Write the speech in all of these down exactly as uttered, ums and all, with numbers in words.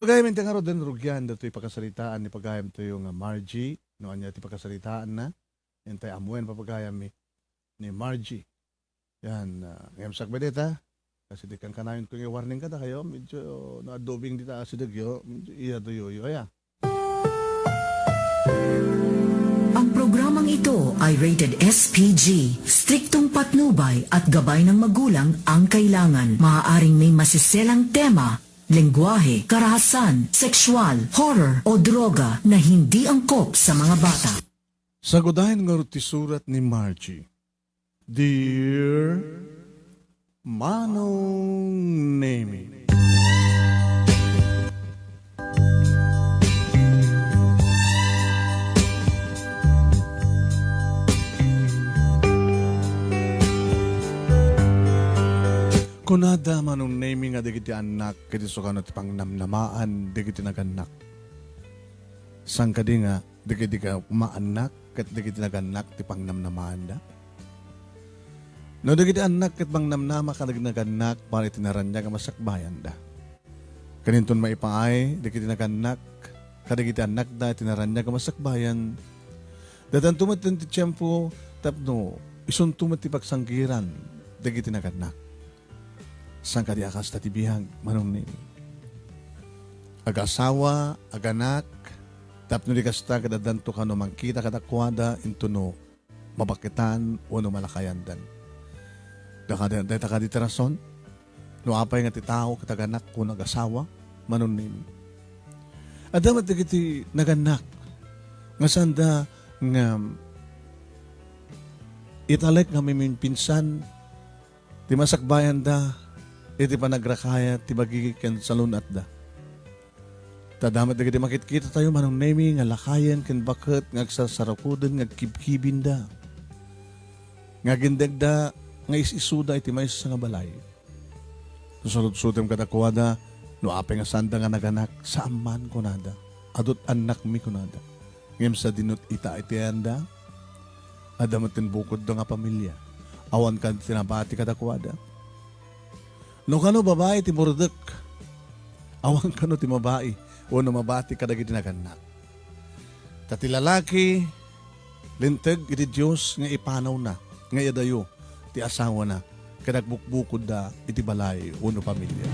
Pagayam, inti ngaruden, rugian datoy pakasaritaan ni pagayamtayo nga Margie. No ania ti pakasaritaanna, intay ammoen, papagayam, ni, ni Margie. Yan, ah, ngem sakbay dita, kasi di kankanayon ko nga warning kadakayo, medyo no addobing dita asidegyo, medyo iya duyoyo, aya. Ang programang ito ay rated S P G. Striktong patnubay at gabay ng magulang ang kailangan. Maaaring may masiselang tema, lengguwahe, karahasan, sexual, horror, o droga na hindi angkop sa mga bata. Sagudayen ngarud ti surat ni Margie. Dear Manong Nemi. Kunada, Manong Nemi, nga dagiti annak ket isu kano ti pangnamnamaan dagiti nagannak. Saan kadi nga dagiti koma annak ket dagiti nagannak ti pangnamnamaanda? No dagiti annak ket pangnamnama kadagiti nagannak para iti naraniag a masakbayanda. Ken inton maipaay dagiti nagannak kadagiti annakda iti naraniag a masakbayan, dadanto met ti tiempo tapno isunto met ti pagsanggiran dagiti nagannak. Saan kadi a kasta ti biag, Manong Nemi? Agasawa, aganak, tapno di kasta, ket addanto kano mangkita kadakuada intono mabaketan wenno malakayandan. Dakadi, dayta kadi ti rason? No apay nga ti tao ket aganak wenno agasawa, Manong Nemi? Adda met dagiti nagannak nga sanda nga italek nga mamimpinsan ti masakbayanda iti panagrakayat ti bagi ken salun-atda. Ta adda met dagiti makitkitatayo, Manong Nemi, nga lakayen ken baket nga agsarsarakoden nga agkibkibinda, nga agindegda nga is-isuda iti maysa nga balay. No sarutsotem kadakuada, no apay nga sanda nga naganak, saan man, kunada. Adu't annakmi, kunada. Ngem sadino ita iti ayanda? Adda met ti bukodda nga pamilia. Awan kano ti nabati kadakuada. No kano babai ti burdek, awan kano ti mabai wenno mabati kadagiti nagannak. Ta ti lalaki, linteg iti Dios nga ipanawna nga iyadayo ti asawana ket agbukbukodda iti balay wenno pamilia.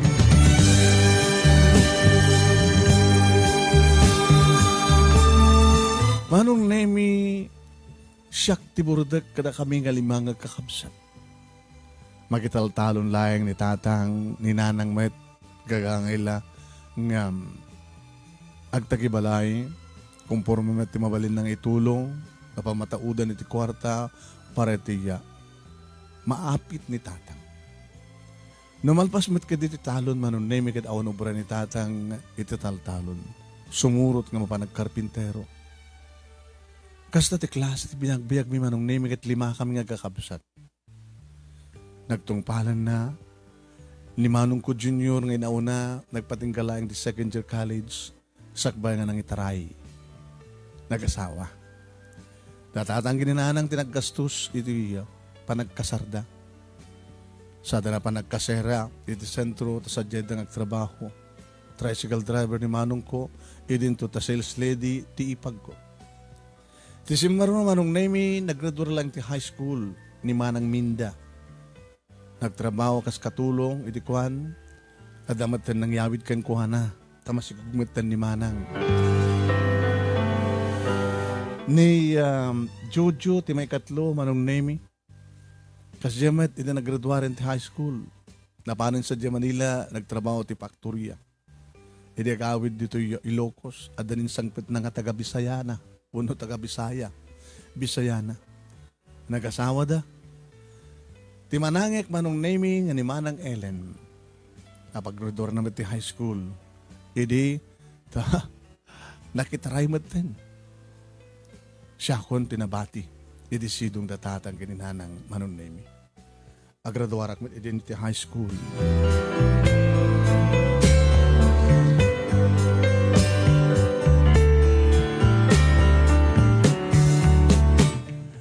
Manong Nemi, siak ti burdek kadakami nga lima nga agkakabsat. Makitaltalon laeng ni tatang, ni nanang met, gagangay la nga agtagibalay, konforme met ti mabalinna nga itulong, nga pamataudan iti kuarta para iti iya. Maapit ni tatang. No malpas met kadi ti talon, Manong Nemi, ket awan obra ni tatang iti taltalon. Sumurot nga mapan agkarpintero. Kasta ti klase ti binagbiagmi, Manong Nemi, ket limakami nga agkakabsat. Nagtungpalanna, ni Manongko Junior nga inauna, nagpatingga laeng ti second year college, sakbay nga nangitaray. Nagasawa. Ni tatang ken ni nanang ti naggastos iti panagkasarda. Sadana panagkasera iti sentro, ta sadiayda nga agtrabaho. Tricycle driver ni manongko, idinto ta sales lady ti ipagko. Ti simmarno, Manong Nemi, naggraduar laeng ti high school ni Manang Minda. Nagtrabaho kas katulong iti kuan, adda metten nangyawid kenkuana, ta masikog metten ni Manang. Ni, um, Jojo ti maikatlo, Manong Nemi. Kasdiay met, idi naggraduaren ti high school, napanen sadiay Manila, nagtrabaho ti faktoria. Idi agawid ditoy Ilocos, adda nin sangpetna nga taga-Bisayana, wenno taga-Bisaya. Bisayana. Nagasawada. Ti manangek, Manong Nemi, nga ni Manang Ellen. Napaggraduarna met ti high school. Idi, ta, nakitaray metten. Siakon ti nabati. Idi sidongda tatang ken ni nanang, Manong Nemi. Agraduarak met idin ti high school.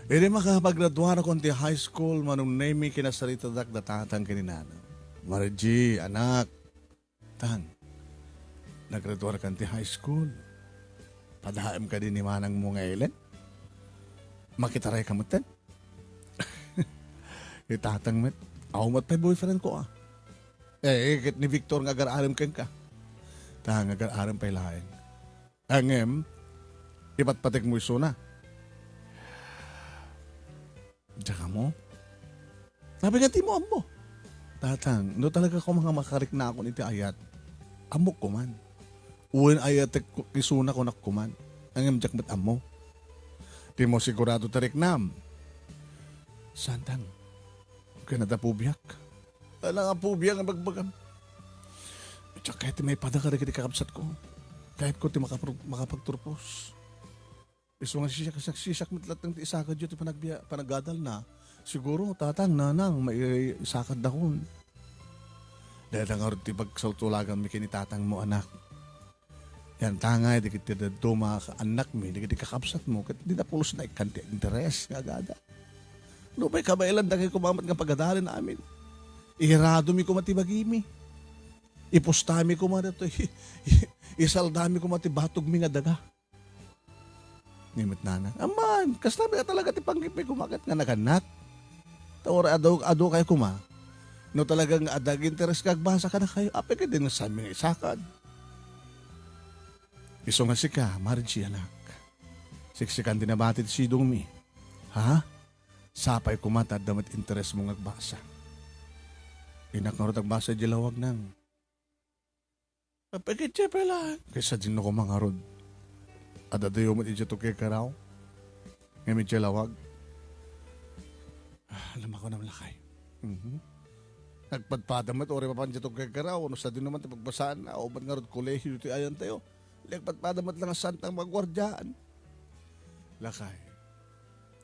Idi makapagraduarakon ti high school, Manong Nemi, kinasaritadak da tatang ken ni nanang. Margie, anak, Tang, Nagraduarkan ti high school. Padaem kadi ni manangmo nga Ellen? Makitarayka metten? Ni tatang met, awan met pay boyfriend ko, ah. Eh, ket ni Victor nga agar-arem kenka. Ta nga agar-arem pay laeng. Ngem, ipatpategmo isuna. Diak ammo. Apay nga dimo ammo? Tatang, no talaga koma nga makariknakon iti ayat, ammok koman. Wen, ayatek isuna, kunak koman. Ngem diak met ammo. Dimo sigurado ti riknam. Saan, Tang? Ken adda pubiak. Ala nga pubiak nga bagbagam. Diak kayat ti maipada kadagiti kakabsatko. Kayatko ti makapag-, makapagturpos. Isu nga siak-, siak-, siak met latta ti isakadyo ti panagbiya-, panagadalna. Siguro, tatang, nanang, maisakaddakon. Dayta ngarud ti pagsultulaganmi ken ni tatangmo, anak. Yan tangay, dagiti dadduma nga annakmi, dagiti kakabsatmo, ket di napulosda ikkan ti interes nga agada. Nupay kabaelan, dagay kumamat nga pagadalen amin. Iradomi koma ti bagimi. Ipustami koma ditoy. Isaldami koma ti batogmi nga daga. Ni met nanang, "Amman, kasta met talaga ti panggepmi koma ket nga nagannak. Ta uray adu, adu kayo koma. No talaga nga adda aginteres nga agbasa kadakayo, apay ket di nga saanmi nga isakad?" Isu nga sika, Margie, anak. Siksikan ti nabati ti sidongmi. Ha? Sapay koma ta adda met interesmo nga agbasa. Innak ngarud agbasa idiay lawag, nang. Apay ket idiay pay laeng. Ket sadino koma ngarud? Adadayo met idiay tugkay karaw. Ngem idiay lawag. Ah, lumakonam lakay. Mhm. Nagpadpada met uray mapan idiay tugkay karaw, no sadino man ti pagbasaanna, awan met ngarud kolehiyo ti ayantayo. Nagpadpada met la nga saan ti maguardiaan. Lakay.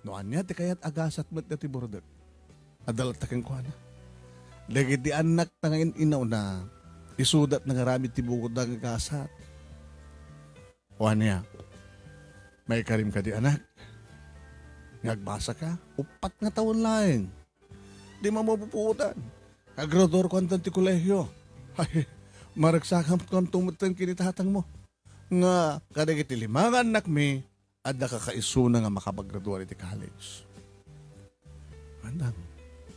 No ania ti kayat, agasat met daytoy burdek. Adda latta kenkuana. Dagiti annakta nga in-inawna, isuda ti nangaramid ti bukodda nga gasat. O ania, maikarim kadi, anak? Nga agbasaka, uppat nga tawen laeng. Di mamupupuotan. Agraduarko antan ti kolehio. Ay, maragsakamto metten ken ni tatangmo. Nga kadagiti lima nga annakmi, adda kakaisuna nga makapaggraduar iti college. Andang,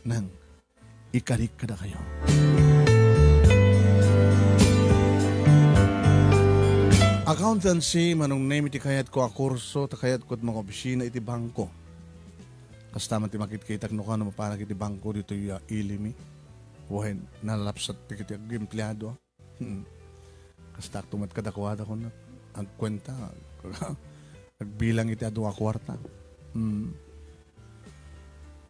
nang, ikarik kadakayo. Accountancy, Manong Nemi, ti kayatko a kurso, ta kayatko ti mangaopisina iti bangko. Kasta man ti makitkitak no kano mapanak iti bangko ditoy, ah, Ilimi. Wen, nalapsat ti kiti agempleado, ah. Hmm. Kastakto met kadakuada, kun agkuenta, agbilang iti adu a kuarta. Hmm.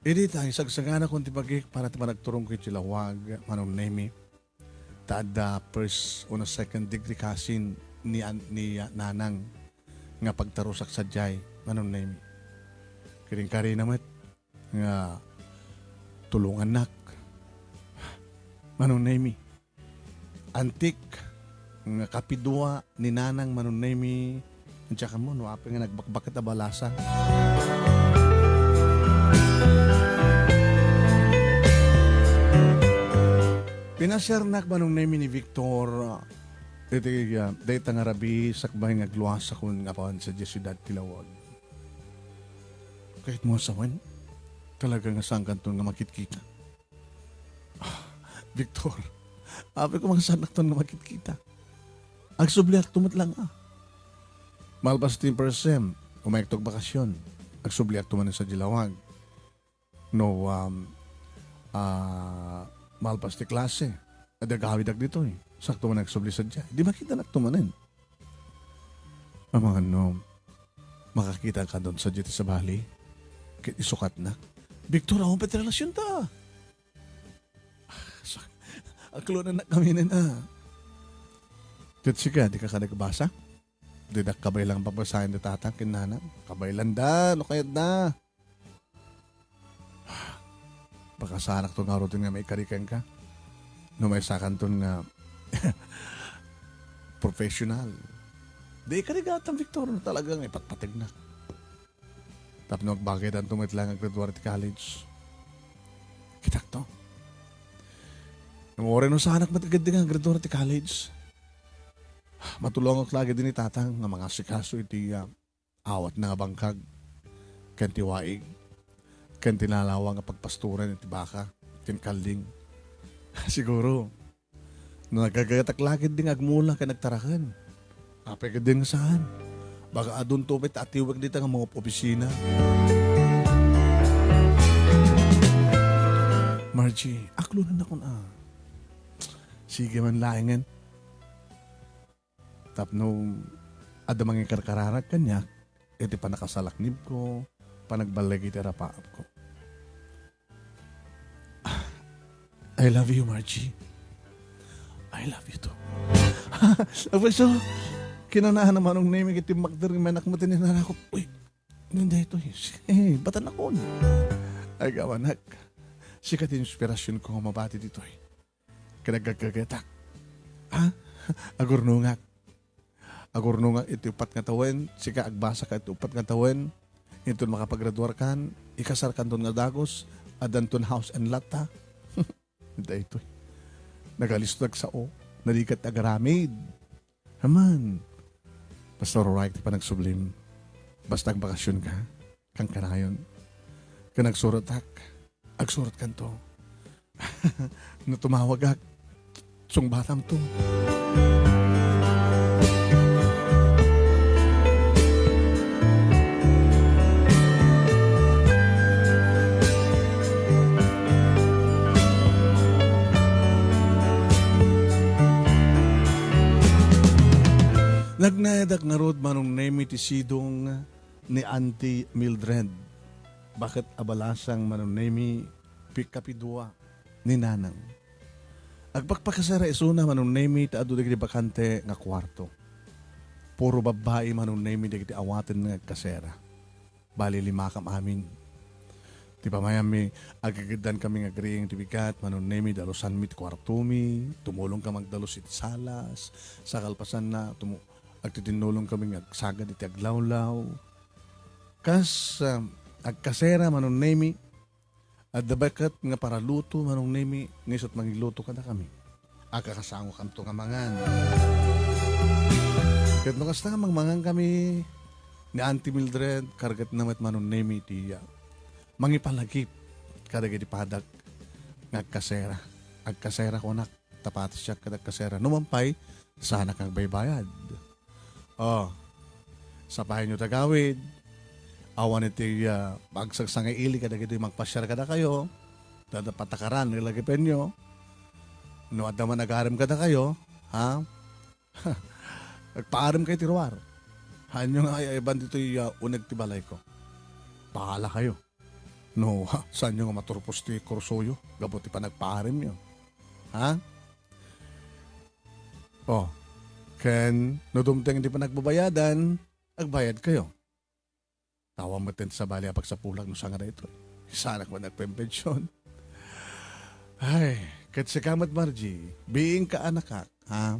Idi ta, isagsaganakon ti bagik para ti panagturongko iti lawag, Manong Nemi. Ta adda first o second degree cousin ni an-, ni, ah, nanang nga pagtarusak sadiay, Manong Nemi. Ket inkarina met nga tulongannak, Manong Nemi. Antik nga kapidua ni nanang, Manong Nemi. Diak ammo no apay nga nagbakbaket a balasa. Pinasiarnak, Manong Nemi, ni Victor, ah, iti, ah, dayta nga rabii sakbay nga agluasakon nga apan sadiay siudad ti lawag. Kayatmo a sawen, talaga nga saankanton nga makitkita. Ah, Victor, apay koma nga saannakton nga makitkita. Agsubliakto met lang, ah. Malpas ti first sem, umayakto agbakasyon. Agsubliakto manen sadiay lawag. No, um, ah, malpas ti klase, adda agawidak ditoy. Sakto man agsubli sadiay. Di makitanakto manen. Amangan no, makakitakanton sadiay ti sabali. Ket isukatnak. Victor, awan pay ti relasionta. Sak-, aklonan kami na. Ket sika, di ka kanagbasa? Didak kabaylan pabasaen da tatang ken nanang. Kabaylanda, no kayatda. Pakasaanakto ngaruden nga maikari kenka. No maysakanton nga professional. Di ikarigatam, Victor, no talaga nga ipatpategnak. Tapno agbagaydanto met lang nga aggraduar ti college. Kitakto. Ngem uray no saanak met ketdi nga aggraduar ti college. Matulongak la ketdi ni Tatang nga mangasikaso iti, ah, awatna nga bangkag, ken ti waig, ken ti lalawa nga pagpastoran iti baka, ken kalding. Siguro, no nagagayatak la ketdi nga agmula ken agtaraken. Apay ketdi nga saan? Baka adunto met atiwek dita nga mga opisina. Margie, aklonennakon a. Sige man laengen. Tapno adda mangikarkararag kaniak iti pannakasalaknibko, panagballeg iti arapaapko. I love you, Margie. I love you too. Agpayso, kinunana Manong Nemi iti makder nga manak mo tininan ako. Uy, nanda ito eh. Eh, batan akon. Ay, gawanak. Sika ti inspirasyon ko nga mabati ditoy. Ken agkagkagatak. Ha? Agurnongak. Agurnongak iti upat nga tawen, sika agbasaka iti upat nga tawen, inton makapagraduarkan, ikasarkanton nga dagus, addanton house and lot, ha? Daytoy. Nagalisto agsao, naligat agaramid. Aman, basta ruray ti panagsublim. Basta agbakasyon ka, kankanayon. Ken agsuratak, agsuratkanto. No tumawagak, sungbatamto. Nagnayadak ngarud, Manong Nemi, ti sidong ni Auntie Mildred. Baket a balasang, Manong Nemi, pikapidua ni Nanang. Agpakpakasera isuna, Manong Nemi, ta adu dagiti bakante nga kuarto. Puro babbai, Manong Nemi, dagiti awaten nga agkasera. Bali, limakam amin. Ti pamayammi, agigiddankami nga agriing ti bigat, Manong Nemi, dalusanmi ti kuartomi, tumulongkami agdalus iti salas, sa kalpasanna, tumu-, agtitinnulongkami nga agsagad iti aglawlaw. Kas, ah, agkasera, Manong Nemi, adda baket nga paraluto, Manong Nemi, nga isut' mangiluto kadakami. Agkakasangokanto nga mangan. Ket no kasta nga mangmangankami ni Auntie Mildred, kargatna met, Manong Nemi, ti, ah, mangipalagip kadagiti padak nga agkasera. Agkasera kunak, ta pati siak ket agkasera. Numan pay, saanak nga agbaybayad. Oh, sapayenyo ti agawid. Awan iti, ah, agsagsangaili kadagiti mangpasiar kadakayo. Dada patakaran, ilagipenyo. No adda man agarem kadakayo, ha? Agpaarem kayo ti ruar. Haanyo nga ay-ayban ditoy, ah, uneg ti balayko. Bahala kayo. No, ha, saanyo nga maturpos ti kursoyo gapu ti panagpaaremyo? Ha? Oh, ken no dumteng ti panagbabayadan, agbayad kayo. Awan met ti sabali a pagsapulak no saan nga daytoy. Saanak met nagpempensyon. Ay, ket sika met, Margie, biingka, anakak, ha?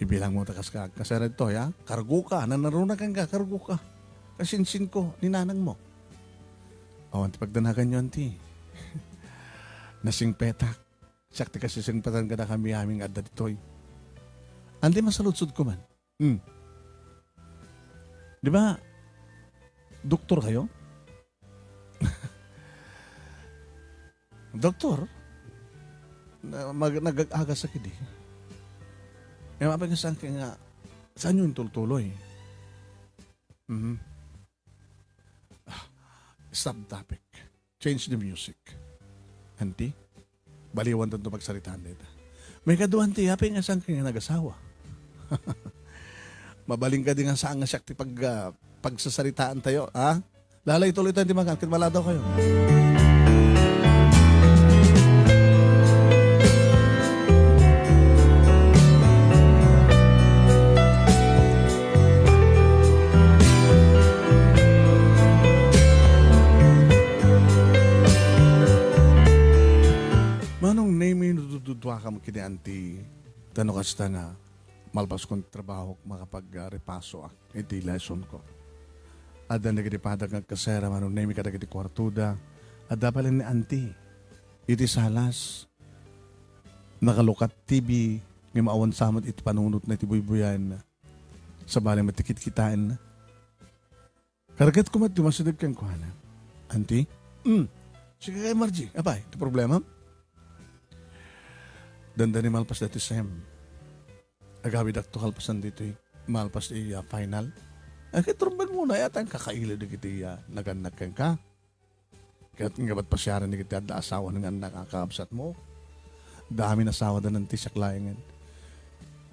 Ibilangmo ta kas ka, kasarad to, ya? Kargoka, nanaruna kenka, kargoka. Kasinsinko ni nanangmo. Awan ti pagdanaganyo, anti. Nasingpetak. Siak ti kasisingpetan kadakami amin nga adda ditoy. Anti, masaludkodko man. Hmm. Di ba, doktor kayo? Doktor? Na, mag-, nag-agasak idi. Eh, mapag-, saan ka nga, saan yung tultuloy? Mhm. Ah, stop topic. Change the music. Anti? Baliwan tanto pagsaritaan dita. Maikadua, anti, apay nga saan ka nga nagasawa? Mabalin kadi nga saan nga siak ti pag-, ah, pagsasaritaan tayo, ha? Lalay tuloy tayo, anti, mga ket maladaw kayo. Manong Nemi, no dududuakam kini anti, ta no kasta nga, malpaskon ti trabahok, makapag-, ah, repasoak iti lessonko. Addan dagiti padak nga agkasera, Manong Nemi, kadagiti kuartoda. Adda pay ni anti iti salas. Nakalukat T V Ngem awan sa met iti panunotna iti buybuyaenna. Sabali met ti kitkitaenna. Kargatko met ti masideg kenkuana. Anti? Mm. Sige kay Margie. Apay, ti problema? Dandani malpas dati Sem. Agawidakto kalpasan ditoy. Malpas ti, ah, final. Ay, ket rumbeng mo na yata ang kakailid dagiti, ah, nagannak kenka. Ket ngem ket pasiaren dagiti adda asawan nga nakakabsat mo. Daamin asawa da nanti siak laengen.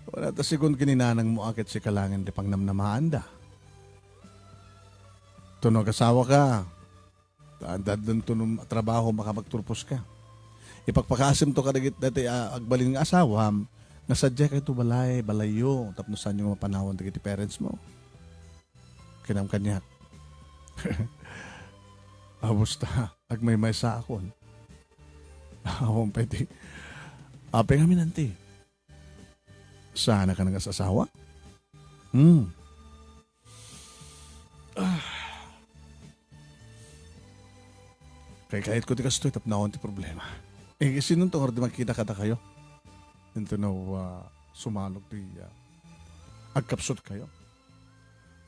Wala ta sigun ken ni nanang mo a ket sika laengen ti pangnamnamaanda. Tunog asawa ka. Ta adda addanto no trabaho, makapagturpos ka. Ipakpakaasimto kadagiti dati a agbalin nga asawam nga sadiay kayto balay, balayyo, tapno saanyo nga mapanawan dagiti parents mo. Kinam kaniak. Abus ta, agmaymaysaakon. Awan pay ti, apay ngamin anti. Saan ka nagasasawa? Hmm. Ah. Kaykayatko ti kastoy tapno awan ti problema. Eh, sinonto ngarud ti makita kadakayo? Intono, ah, sumalog ti, ah, agkapsut kayo?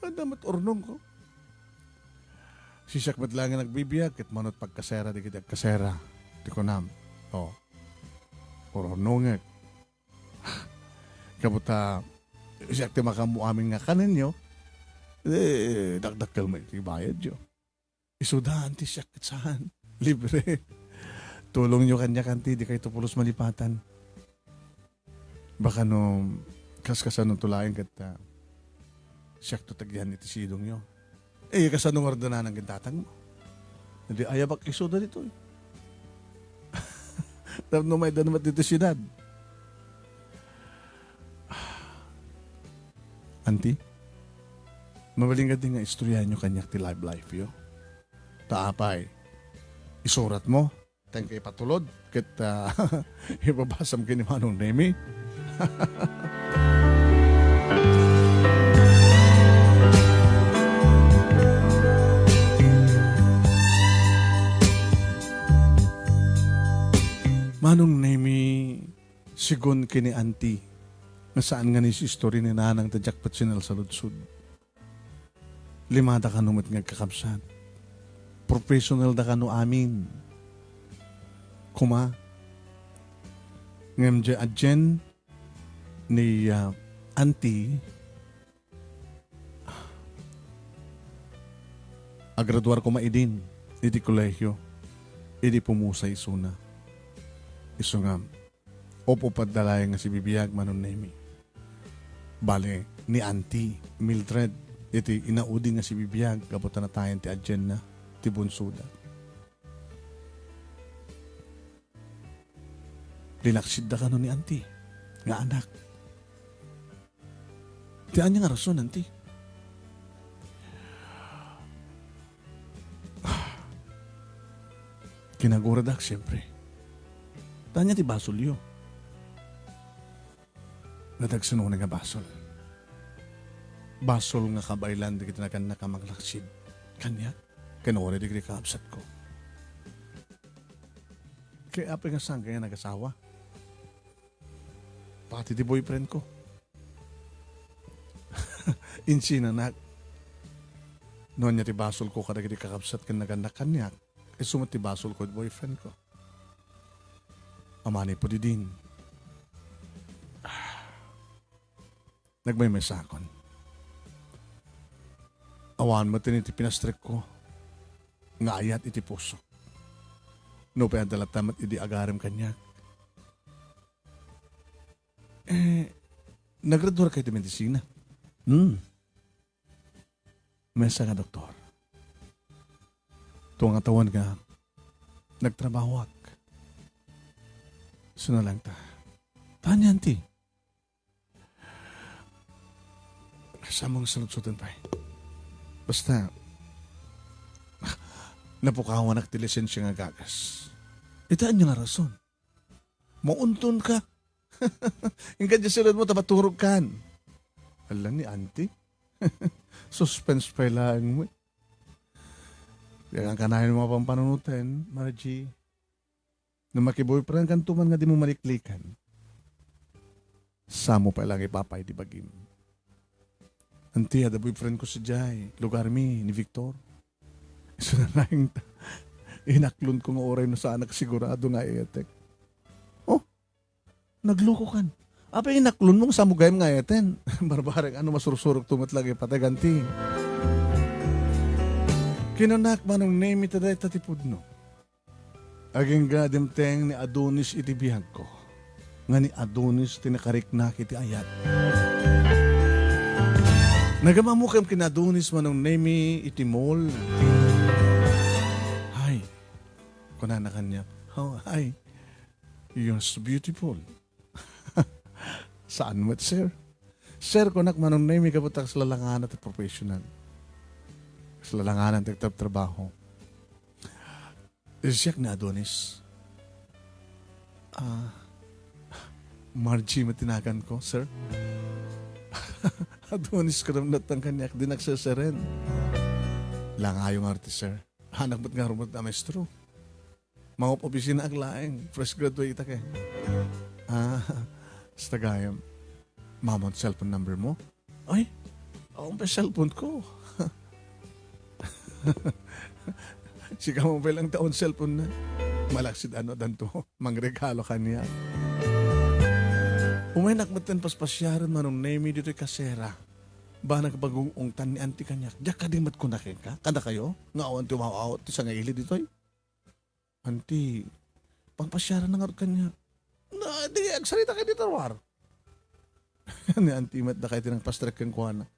Adda met urnongko. Sisiak met laeng nga nagbibiag, ket manut pagkasera dagiti agkasera. Ti kunam. Oh. Urnongek. Gapu ta, siak ti makaammo amin nga kanenyo, eh, dakdakkel met ti bayadyo. Isuda, anti, siak ket saan. Libre. Tulongyo kaniak, anti, dikayto pulos malipatan. Baka no, kaskasano to laeng ket, ah, siak to tagian iti sidongyo. Eh, kasano nga ordenanang ken tatangmo? Di ayabak isuda ditoy. Tapno maiddan met ditoy siudad. Anti, mabalin kadi nga istoryaenyo kaniak ti love life yo? Ta apay, isuratmo? Tangka ipatulod ket, ah, ipabasam ken ni Manong Nemi. Manong Nemi, sigun ken ni Auntie, nga saan nga ni istori ni Nanang ta diak pet sinalsaludsod. Limada kano met nga agkakabsat. Professional da kano amin. Koma, ngem diay adien ni, ah, Auntie, agraduar koma idin iti kolehio idi pumusay isuna. Isu nga, Op-upatda laeng nga sibibiag, Manong Nemi. Bale, ni Auntie Mildred iti inaudi nga sibibiag gapu ta natayen ti adienna ti bunsoda. Linaksidda kano ni Auntie nga anak. Ti ania nga rason, Auntie? Kinaguradak, siempre. Ta ania ti basolyo? Nadagsen unay nga basol. Basol nga kabaelan dagiti nagannak a manglaksid kaniak ken unay dagiti kakabsatko. Kay apay nga saan kaya nagasawa? Pati ti boyfriendko. Insinanak. No ania ti basolko kadagiti kakabsat ken nagannak kaniak, isu met ti basolko iti boyfriendko. Amanay pudidin. Nagmaymaysakon. Awan met iti pinastrekko nga ayat iti puso. Nupay adda latta met idi agarem kaniak. Eh, nagradua kayo ti medisina? Hmm. Maysa nga doktor. Tua nga tawen nga nagtrabahoak. Suna lang ta. Ta ania, Auntie? Saan mo nga saludsoden pay? Basta, napukawanak ti lisensia nga agagas. Ita ania nga rason? Maunton ka. Inka diay sulod mo, ta maturog kan. Ala ni Auntie. Suspense pay laeng mo. Diak kanayon nga pampanunoten, Margie. No makiboyfriend kanto man nga di mo maliklikan. Samo pay lang ipapay ti bagim. Anti, adda boyfriend ko sadiay, lugar mi ni Victor. Isu na laeng ta. Inaklon ko nga uray no saan nakasigurado nga aetek. Oh, nagluko kan. Apay inaklon mo, samo gayam nga aeten. Barbareng, ano, masursurok to met lagi patay ganti. Kinanak Manong Nemi ta dayta ti pudno. Agingga dimteng ni Adonis iti biagko, nga ni Adonis ti nakariknak iti ayat. Nagamammo ken ken Adonis Manong Nemi iti mall. "Hi," kunana kaniak. "Oh, hi. You're so beautiful." "Saan met, sir?" "Sir," kunak, "Manong Nemi, gapu ta kasla langana ti professional. Kasla langana ti agtrabtrabaho." "Siak ni Adonis." "Ah, Margie met ti naganko, sir." "Adonis," kunam latta kaniak, "dinak seseren." "Langayo ngarud, sir. Anak met ngarud a maestro. Mangop-opisinaak laeng. Fresh graduate ak eh." "Ah, kasta gayam. Maammo ti cellphone number mo?" "Ay, awan pay cellphone ko." "Sika mo pay lang ti awan cellphone na." Malaksid ano danto, mangregalo kaniak. Umaynak metten paspasiaren Manong Nemi ditoy kasera. Bana nga pag-ung-ungtan ni Auntie kaniak. "Diak kadi met kuna kenka? Kadakayo? Nga awan ti umaw-awat ti sangaili ditoy?" "Auntie, pangpasiaran na ngarud kaniak." "Na, di, agsarita kayo dita ruar." Ni Auntie met dakay ti nangpastrek kenkuana.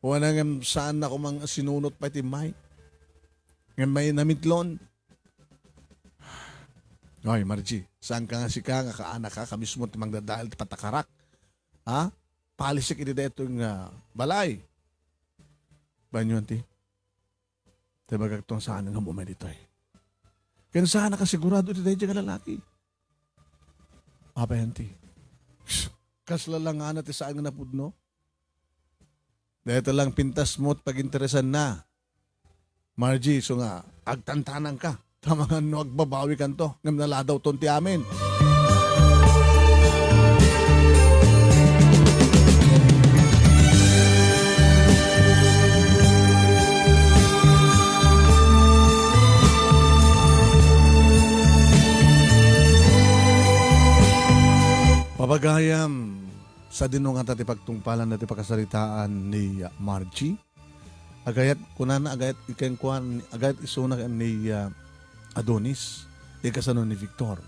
Wana ngem saan a koma nga sinunot pay ti may. Ngem may namidlon. "Oy, Margie, saan ka nga sika nga kaanaka ka mismo ti mangdadael ti patakarak? Ha? Palisek iti daytoy nga balay." "Banyo, Auntie. Ti bagakto nga saan nga umay ditoy. Ken saan a kasigurado iti daydiay nga lalaki." "Apay, Auntie? Kasla langana ti saan nga napudno. Dayta lang pintas mo ti paginteresanna, Margie, isu nga agtantanangka. Ta mangan no agbabawikanto, ngem naladawton ti amin." Papagayam, sadino ngata ti pagtungpalan dati pakasaritaan ni Margie? Agayat, kunana, agayat kenkuan, agayat isuna ken ni, ah, Adonis, ikasano ni Victor.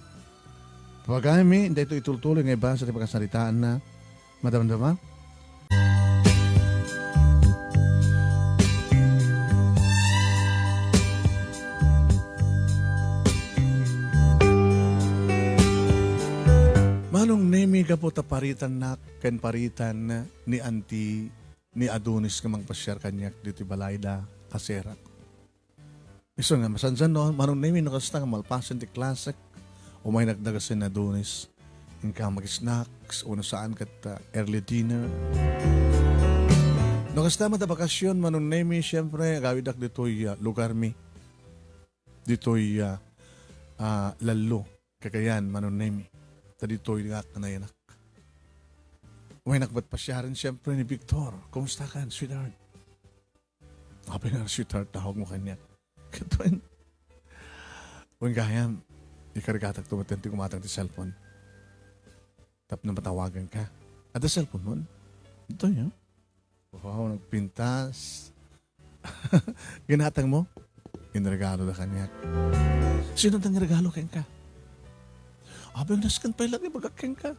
Pagayam mi, daytoy itultuloy nga ibasa ti pakasaritaanna. Madamdama? Manong Nemi, gapu ta paritannak ken paritan ni Auntie ni Adonis nga mangpasiar kaniak ditoy balayda, kaserak. Isu nga, masansan no, Manong Nemi, no kasta nga malpasen ti klasek, umaynak dagsen ni Adonis. Inka mag-snacks, uno saan ket, ah, early dinner. No kasta met a bakasyon, Manong Nemi, siyempre, agawidak ditoy, ah, lugar mi. Ditoy, ah, ah, Lallo. Kakayan, Manong Nemi. Ta ditoy nga kanayanak. Umaynak met pasiaren, siyempre, ni Victor. Kumusta kan, sweetheart? Apay nga, sweetheart, tawag mo kaniak. Katuen. Wen gayam, ikargatak to, baten ti kumatang ti cellphone. Tapno matawagan ka. Adda cellphone mo? Ito, yun. Wow, nagpintas. Ginatang mo? Inregalo da kaniak. Sino nang regalo kenka? Abay, nasken pay lang ibagak kenka.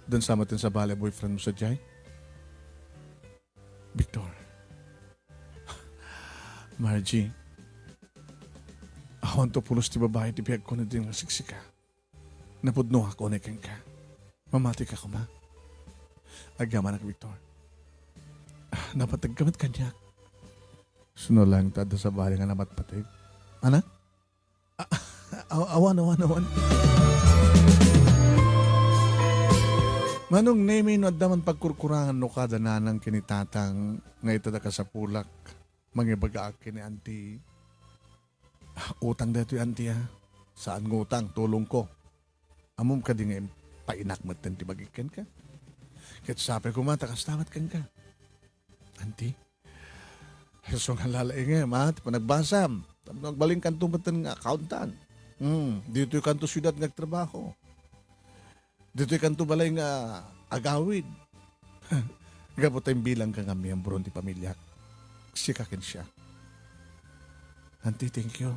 Dan sa matin sa bale, boyfriend mo sa jay? Victor. Margie, awan to pulos ti babae ti biag ko na din nga siksika. Napudno ako ni kenka. Mamati ka kuma. Agyamanak, Victor. Ah, napateg ka met kaniak. Sino lang ta adda sabali nga napatpateg? Anak? Ah, aw-, awan, awan, awan. Manong Nemi, no adda man pagkurkurangan no kada nanang kini tatang nga ita da kasapulak, mangibagaak kini anti. Ah, utang daytoy, anti, ah. Saan nga utang, tulong ko. Ammom kadi nga im-, Painak metten ti bagik kenka. Ket sapay koma ta kasta met kenka. Anti, isu nga lalaingem, a, ti panagbasam. Tapno agbalinkanto metten nga accountant. Hmm, ditoykanto siudad nga agtrabaho. Ditoykanto balay nga agawid. Gapu ta imbilangka nga miyembro ti pamiliak. Sika ken siak. Anti, thank you.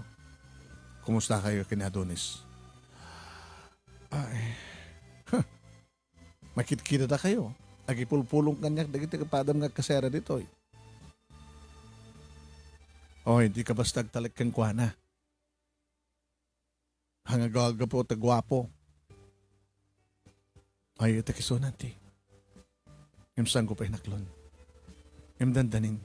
Kumustakayo ken ni Adonis? Ay. Huh. Makitkitadakayo. Agipulpulong kaniak dagiti padam nga agkasera ditoy. Oy, dika basta agtalek kenkuana. Nga aggapu ta guapo. Ay, ita kisuna ti. Ngem saanko pay inaklon. Ngem dandanin.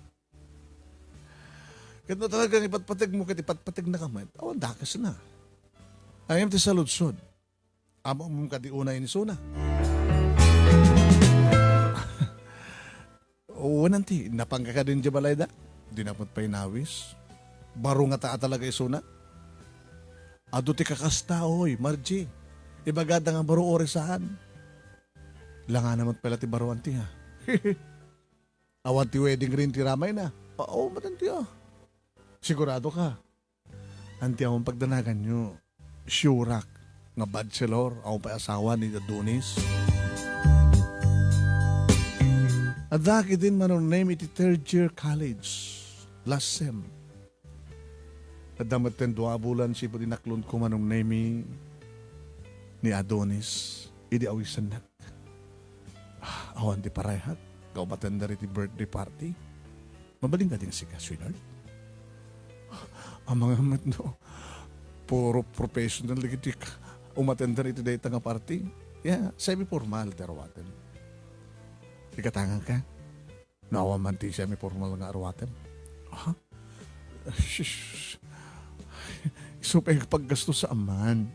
Ket no talagang ipatpategmo ket ipatpategnaka met, awan dakesna. Ay, ngem ti saludsod. Ammom kadi unay ni isuna? Wen, anti, napanka kadin idiay balayda? Dinak met pay inawis. Baro ngata a talaga isuna? Adu ti kakasta, oy, Margie. Ibagada nga baro uray saan. Langana met pay la ti baro, anti, ha? Awan ti wedding ring ti ramayna? Oo, met, anti, a. Sigurado ka? Anti, awan pagdanaganyo. Surak nga bachelor, awan pay asawa ni Adonis. Adda ketdin manungneng iti third year college. Last sem. Adda metten dua a bulan sipud inaklonko manungneng ni Adonis idi awisennak. Ah, awan ti parehak nga umatender iti birthday party. Mabalin kadi nga sika, sweetheart? Amangan met no puro professional dagiti ka-, umatender iti dayta nga party. Ya, semi-formal ti aruaten. Ikatangan ka? No awan man ti semi-formal nga aruaten. Ha? Shush. Isu pay nga paggastusaam man.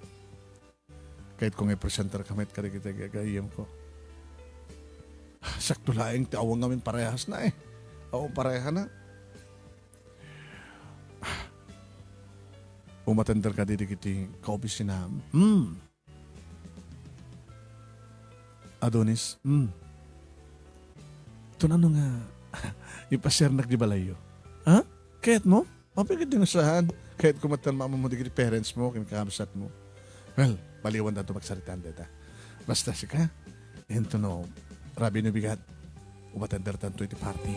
Kayatko nga ipresentarka met kadagiti gagayyemko. Sakto laeng ti awan ngamin parehasna, eh. Awan parehana. Umatender kadi dagiti kaopisinaam. Hmm. Adonis, hmm. Ito na no nga ipasiarnak di balayyo. Ha? Kayatmo? Apay ket di nga saan? Kayatko met ta maammo dagiti parents mo ken kakabsatmo. Well, maliwan danto magsaritaan dayta. Basta sika, intono, rabii no bigat, umatendertanto iti party.